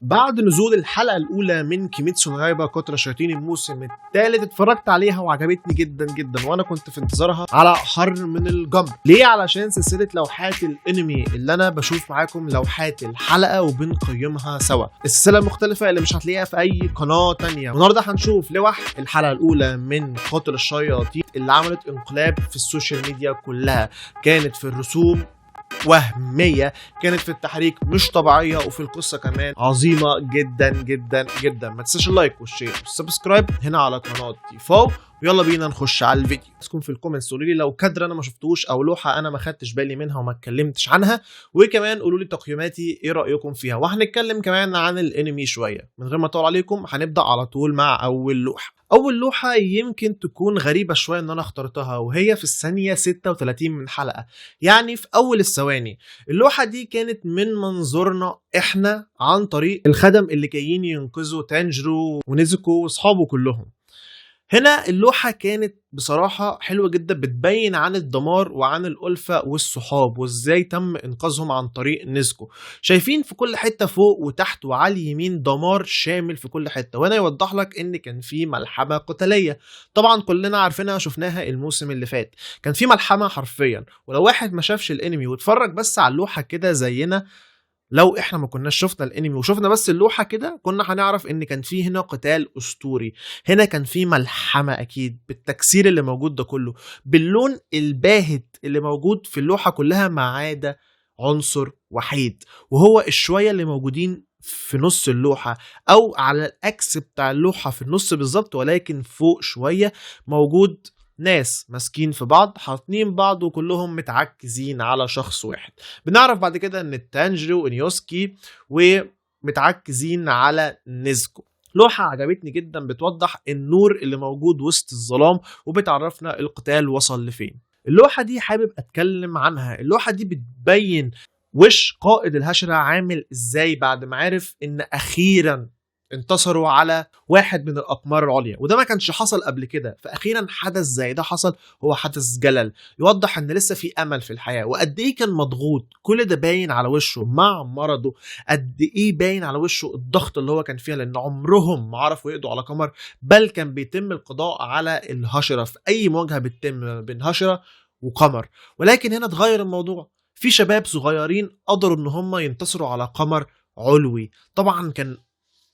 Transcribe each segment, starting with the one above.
بعد نزول الحلقة الأولى من كيميتسو نو يايبا قاتل الشياطين الموسم الثالث اتفرجت عليها وعجبتني جدا جدا، وأنا كنت في انتظارها على حر من الجمر. ليه؟ علشان سلسلة لوحات الانمي اللي أنا بشوف معاكم لوحات الحلقة وبنقيمها سوا، السلسلة المختلفة اللي مش هتلاقيها في أي قناة تانية. النهاردة هنشوف لوح الحلقة الأولى من قاتل الشياطين اللي عملت انقلاب في ال social media كلها، كانت في الرسوم وهمية، كانت في التحريك مش طبيعية، وفي القصة كمان عظيمة جدا جدا جدا. ما تنساش ال like وال share وال subscribe هنا على قناة تيفاو، ويلا بينا نخش على الفيديو. عايزكم في ال comments تقولوا لي لو كادر انا ما شفتوش او لوحة انا ما خدتش بالي منها وما اتكلمتش عنها، وكمان قولوا لي تقييماتي ايه رأيكم فيها، وهنتكلم كمان عن الانمي شوية. من غير ما اطول عليكم هنبدأ على طول مع اول لوحة. اول لوحة يمكن تكون غريبة شوية ان انا اخترتها، وهي في الثانية 36 من حلقة، يعني في اول الثواني. اللوحة دي كانت من منظورنا احنا عن طريق الخدم اللي جايين ينقذوا تانجرو ونيزوكو واصحابه كلهم. هنا اللوحة كانت بصراحة حلوة جدا، بتبين عن الدمار وعن الألفة والصحاب وازاي تم إنقاذهم عن طريق نيزكو. شايفين في كل حتة فوق وتحت وعلى اليمين دمار شامل في كل حتة، وهنا يوضح لك إن كان في ملحمة قتالية. طبعا كلنا عارفينها، شفناها الموسم اللي فات، كان في ملحمة حرفيا. ولو واحد ما شافش الانمي واتفرج بس على اللوحة كده زينا، لو احنا ما كناش شفنا الانمي وشفنا بس اللوحة كده كنا هنعرف ان كان في هنا قتال اسطوري، هنا كان في ملحمة اكيد بالتكسير اللي موجود ده كله، باللون الباهت اللي موجود في اللوحة كلها ما عدا عنصر وحيد، وهو الشويه اللي موجودين في نص اللوحة او على الاكس بتاع اللوحة في النص بالظبط، ولكن فوق شوية موجود ناس ماسكين في بعض حاطين بعض وكلهم متعكزين على شخص واحد. بنعرف بعد كده ان التانجيرو وانيوسكي ومتعكزين على نيزكو. لوحة عجبتني جدا، بتوضح النور اللي موجود وسط الظلام وبتعرفنا القتال وصل لفين. اللوحة دي حابب اتكلم عنها. اللوحة دي بتبين وش قائد الهشرة عامل ازاي بعد ما عرف ان اخيرا انتصروا على واحد من الأقمار العليا، وده ما كانش حصل قبل كده، فأخيرا حدث زي ده حصل، هو حدث جلل يوضح ان لسه في أمل في الحياة. وقد ايه كان مضغوط، كل ده باين على وشه مع مرضه، قد ايه باين على وشه الضغط اللي هو كان فيها، لان عمرهم ما عرفوا يقضوا على قمر، بل كان بيتم القضاء على الهشرة في اي مواجهة بتتم بين هشرة وقمر. ولكن هنا اتغير الموضوع، في شباب صغيرين قدروا ان هم ينتصروا على قمر علوي. طبعا كان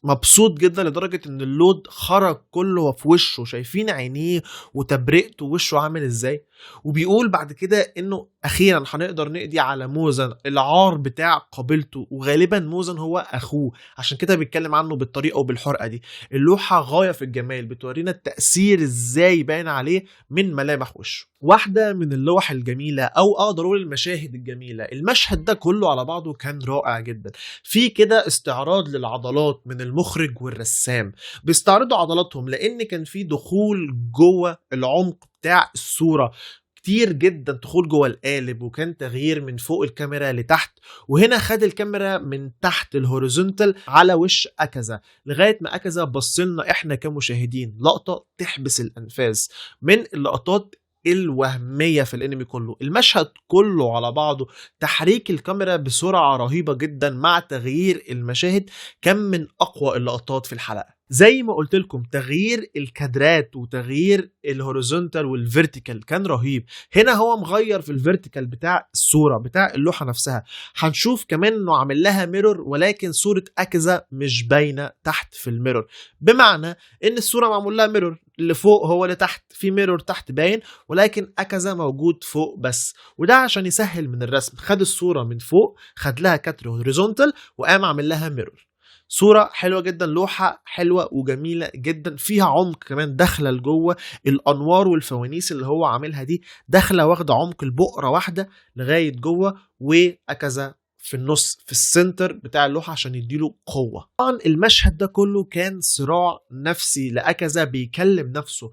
مبسوط جدا لدرجة ان اللود خرج كله في وشه، شايفين عينيه وتبرئته وشه عامل ازاي. وبيقول بعد كده انه اخيرا هنقدر نقضي على موزن العار بتاع قبيلته، وغالبا موزن هو اخوه، عشان كده بيتكلم عنه بالطريقة وبالحرقة دي. اللوحة غاية في الجمال، بتورينا التأثير ازاي باين عليه من ملامح وشه. واحدة من اللوح الجميلة او اقدر اقول المشاهد الجميلة، المشهد ده كله على بعضه كان رائع جدا. في كده استعراض للعضلات من المخرج والرسام، بيستعرضوا عضلاتهم لان كان في دخول جوه العمق بتاع الصورة كتير جدا، دخول جوه القالب، وكان تغيير من فوق الكاميرا لتحت، وهنا خد الكاميرا من تحت ال horizontal على وش اكازا لغاية ما اكازا بصلنا احنا كمشاهدين. لقطة تحبس الانفاس، من اللقطات الوهمية في الانمي كله. المشهد كله على بعضه تحريك الكاميرا بسرعة رهيبة جدا مع تغيير المشاهد كان من اقوى اللقطات في الحلقة. زي ما قلت لكم تغيير الكادرات وتغيير ال horizontal وال vertical كان رهيب. هنا هو مغير في ال vertical بتاع الصورة بتاع اللوحة نفسها، هنشوف كمان انه عامل لها mirror، ولكن صورة اكازا مش باينة تحت في ال mirror، بمعنى ان الصورة معمول لها mirror، اللي فوق هو اللي تحت، في mirror تحت باين، ولكن اكازا موجود فوق بس. وده عشان يسهل من الرسم، خد الصورة من فوق، خد لها كادر horizontal وقام عامل لها mirror. صورة حلوة جدا، لوحة حلوة وجميلة جدا، فيها عمق كمان داخلة لجوه، الأنوار والفوانيس اللي هو عاملها دي داخلة واخدة عمق البؤرة واحدة لغاية جوه، وأكازا في النص في ال center بتاع اللوحة عشان يديله قوة. طبعا المشهد ده كله كان صراع نفسي لأكازا، بيكلم نفسه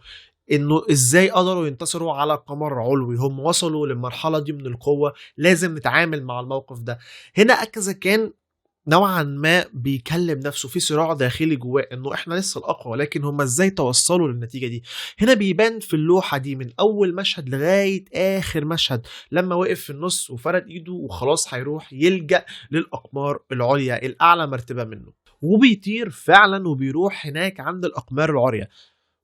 انه ازاي قدروا ينتصروا على قمر علوي، هم وصلوا للمرحلة دي من القوة، لازم نتعامل مع الموقف ده. هنا أكازا كان نوعا ما بيكلم نفسه في صراع داخلي جواه انه احنا لسه الاقوى، ولكن هم ازاي توصلوا للنتيجة دي. هنا بيبان في اللوحة دي من اول مشهد لغاية اخر مشهد لما وقف في النص وفرد ايده وخلاص هيروح يلجأ للاقمار العليا الاعلى مرتبه منه. وبيطير فعلا وبيروح هناك عند الاقمار العرية.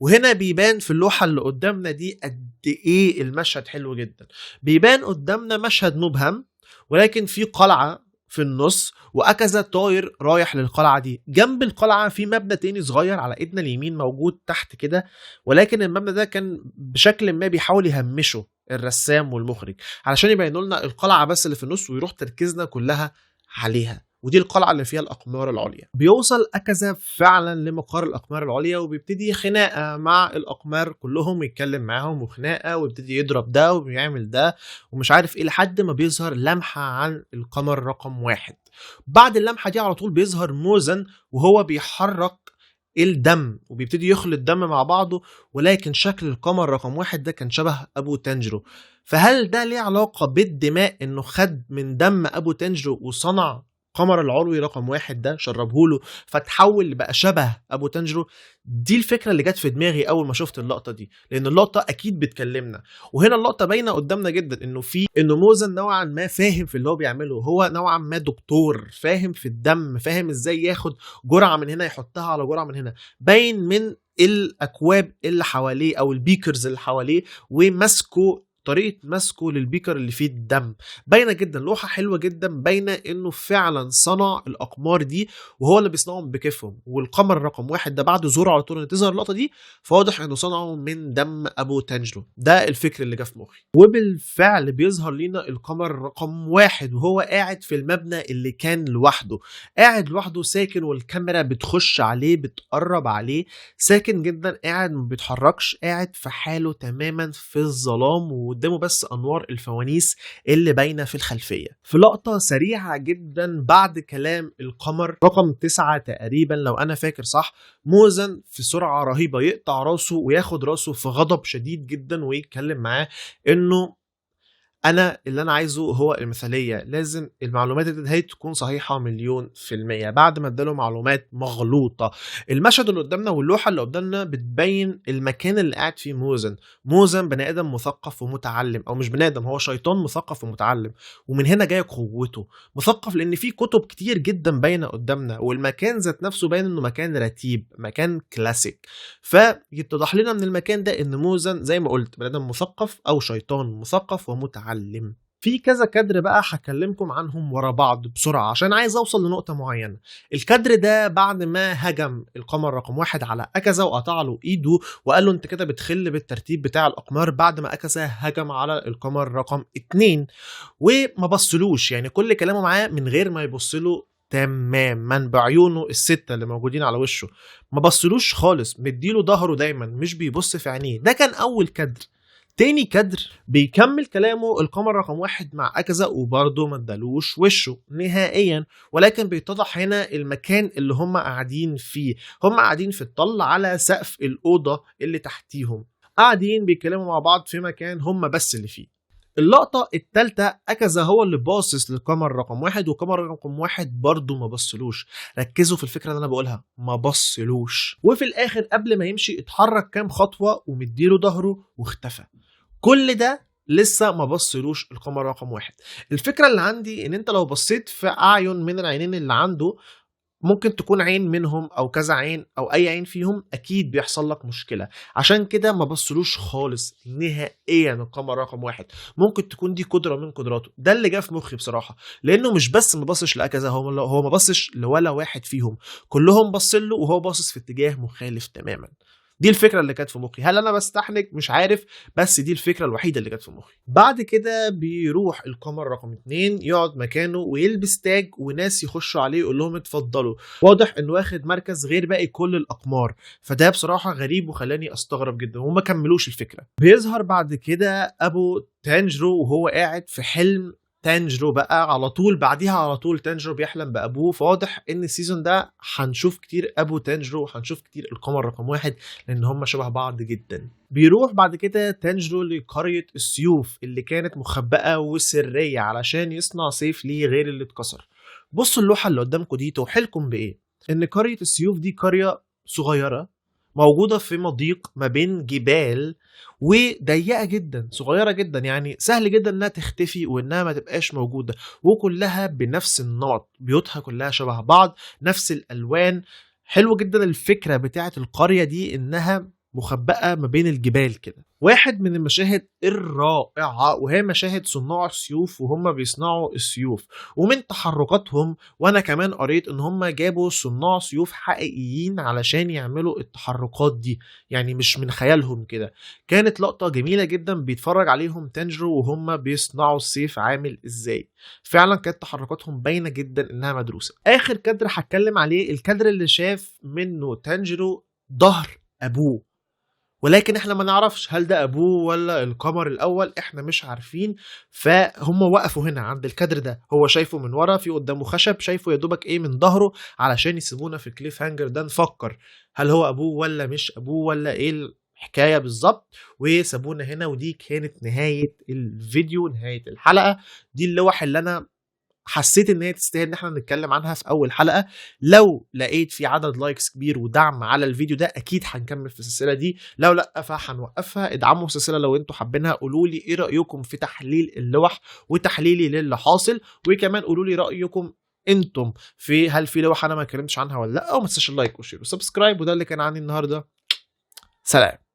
وهنا بيبان في اللوحة اللي قدامنا دي قد ايه المشهد حلو جدا. بيبان قدامنا مشهد مبهم، ولكن في قلعة في النص واكازا طاير رايح للقلعة دي. جنب القلعة في مبنى تاني صغير على ايدنا اليمين موجود تحت كده، ولكن المبنى ده كان بشكل ما بيحاول يهمشه الرسام والمخرج علشان يبينوا لنا القلعة بس اللي في النص ويروح تركيزنا كلها عليها، ودي القلعة اللي فيها الأقمار العليا. بيوصل أكازا فعلا لمقر الأقمار العليا وبيبتدي خناقة مع الأقمار كلهم، يتكلم معاهم وخناقة، ويبتدي يضرب ده وبيعمل ده ومش عارف إيه، لحد ما بيظهر لمحة عن القمر رقم 1. بعد اللمحة دي على طول بيظهر موزن وهو بيحرك الدم وبيبتدي يخلط الدم مع بعضه، ولكن شكل القمر رقم 1 ده كان شبه أبو تانجرو. فهل ده ليه علاقة بالدماء، إنه خد من دم أبو تانجرو وصنع قمر العلوي رقم 1 ده شربهوله فتحول بقى شبه ابو تانجرو؟ دي الفكرة اللي جت في دماغي اول ما شفت اللقطة دي، لان اللقطة اكيد بتكلمنا. وهنا اللقطة باينة قدامنا جدا انه في انه موزن نوعا ما فاهم في اللي هو بيعمله، هو نوعا ما دكتور فاهم في الدم، فاهم ازاي ياخد جرعة من هنا يحطها على جرعة من هنا، باين من الاكواب اللي حواليه او ال beakers اللي حواليه وماسكه، طريقة مسكه لل beaker اللي فيه الدم باينة جدا. لوحة حلوة جدا باينة انه فعلا صنع الأقمار دي وهو اللي بيصنعهم بكيفهم. والقمر رقم 1 ده بعد ظهوره على طول تظهر اللقطة دي، فواضح انه صنعه من دم ابو تانجرو. ده الفكر اللي جه في مخي. وبالفعل بيظهر لينا القمر رقم 1 وهو قاعد في المبنى اللي كان لوحده، قاعد لوحده ساكن، والكاميرا بتخش عليه بتقرب عليه، ساكن جدا، قاعد ما بيتحركش، قاعد في حاله تماما في الظلام، وقدامه بس انوار الفوانيس اللي باينة في الخلفية. في لقطة سريعة جدا بعد كلام القمر رقم 9 تقريبا لو انا فاكر صح، موزن في سرعة رهيبة يقطع راسه وياخد راسه في غضب شديد جدا ويتكلم معاه انه انا اللي انا عايزه هو المثالية، لازم المعلومات اللي هي تكون صحيحه 1,000,000%. بعد ما اداله معلومات مغلوطة. المشهد اللي قدامنا واللوحه اللي قدامنا بتبين المكان اللي قاعد فيه موزن. موزن بني ادم مثقف ومتعلم، او مش بني ادم، هو شيطان مثقف ومتعلم، ومن هنا جاية قوته. مثقف لان في كتب كتير جدا باينة قدامنا، والمكان ذات نفسه باين انه مكان رتيب، مكان كلاسيك. فيتضح لنا من المكان ده ان موزن زي ما قلت بني ادم مثقف او شيطان مثقف ومتعلم. في كذا كادر بقى هكلمكم عنهم ورا بعض بسرعة عشان عايز اوصل لنقطة معينة. الكادر ده بعد ما هجم القمر رقم 1 على أكازا وقطع له ايده وقال له انت كده بتخل بالترتيب بتاع الاقمار، بعد ما أكازا هجم على القمر رقم 2 وما بصلوش، يعني كل كلامه معاه من غير ما يبصله تماما بعيونه ال6 اللي موجودين على وشه، ما بصلوش خالص، مديله ظهره دايما، مش بيبص في عينيه. ده كان اول كادر. تاني كادر بيكمل كلامه القمر رقم 1 مع أكازا وبرضه ما ادالوش وشه نهائيا، ولكن بيتضح هنا المكان اللي هم قاعدين فيه. هم قاعدين في الطل على سقف الأوضة اللي تحتيهم، قاعدين بيتكلموا مع بعض في مكان هم بس اللي فيه. اللقطة التالتة أكازا هو اللي باصص للقمر رقم 1، وقمر رقم 1 برضه ما بصلوش. ركزوا في الفكرة اللي أنا بقولها، ما بصلوش. وفي الآخر قبل ما يمشي اتحرك كام خطوة ومديله ظهره واختفى. كل ده لسه ما بصلوش القمر رقم 1. الفكرة اللي عندي ان انت لو بصيت في اعين من العينين اللي عنده، ممكن تكون عين منهم او كذا عين او اي عين فيهم، اكيد بيحصل لك مشكلة. عشان كده ما بصلوش خالص نهائيا القمر رقم 1. ممكن تكون دي قدرة من قدراته. ده اللي جه في مخي بصراحة، لانه مش بس ما بصش لأكازا، هو ما بصش لولا واحد فيهم، كلهم بصله وهو باصص في اتجاه مخالف تماما. دي الفكرة اللي كانت في مخي. هل انا بستحنك؟ مش عارف، بس دي الفكرة الوحيدة اللي كانت في مخي. بعد كده بيروح القمر رقم 2 يقعد مكانه ويلبس تاج، وناس يخشوا عليه يقول لهم اتفضلوا. واضح انه واخد مركز غير باقي كل الاقمار، فده بصراحة غريب وخلاني استغرب جدا وما كملوش الفكرة. بيظهر بعد كده ابو تانجرو وهو قاعد في حلم تانجرو بقى على طول. بعديها على طول تانجرو بيحلم بأبوه، فواضح ان ال season ده هنشوف كتير ابو تانجرو وهنشوف كتير القمر رقم 1 لان هم شبه بعض جدا. بيروح بعد كده تانجرو لقرية السيوف اللي كانت مخبأة وسرية علشان يصنع سيف ليه غير اللي اتكسر. بصوا اللوحة اللي قدامكم دي توحيلكم بإيه؟ ان قرية السيوف دي قرية صغيرة موجودة في مضيق ما بين جبال وضيقه جدا، صغيرة جدا، يعني سهل جدا انها تختفي وانها ما تبقاش موجودة، وكلها بنفس النمط، بيوتها كلها شبه بعض، نفس الالوان. حلو جدا الفكرة بتاعت القرية دي انها مخبأة ما بين الجبال كده. واحد من المشاهد الرائعة وهي مشاهد صناع السيوف وهم بيصنعوا السيوف ومن تحركاتهم، وانا كمان قريت ان هم جابوا صناع سيوف حقيقيين علشان يعملوا التحركات دي، يعني مش من خيالهم كده. كانت لقطة جميلة جدا بيتفرج عليهم تانجيرو وهم بيصنعوا السيف عامل ازاي. فعلا كانت تحركاتهم باينة جدا انها مدروسة. اخر كادر هتكلم عليه الكادر اللي شاف منه تانجيرو ظهر ابوه، ولكن احنا ما نعرفش هل ده ابوه ولا القمر الاول، احنا مش عارفين. فهم وقفوا هنا عند الكادر ده، هو شايفه من ورا، في قدامه خشب، شايفه يا دوبك ايه من ظهره، علشان يسيبونا في cliffhanger ده نفكر هل هو ابوه ولا مش ابوه ولا ايه الحكاية بالظبط، وسابونا هنا. ودي كانت نهاية الفيديو، نهاية الحلقة. دي اللوح اللي انا حسيت ان هي تستاهل ان احنا نتكلم عنها في اول حلقة. لو لقيت في عدد likes كبير ودعم على الفيديو ده اكيد هنكمل في السلسلة دي، لو لا فهنوقفها. ادعموا السلسلة لو انتوا حابينها، قولوا لي ايه رايكم في تحليل اللوح وتحليلي للي حاصل، وكمان قولوا لي رايكم انتم في هل في لوحة انا ما اتكلمتش عنها ولا لا. وما تنساش ال like وال share وال subscribe. وده اللي كان عندي النهارده، سلام.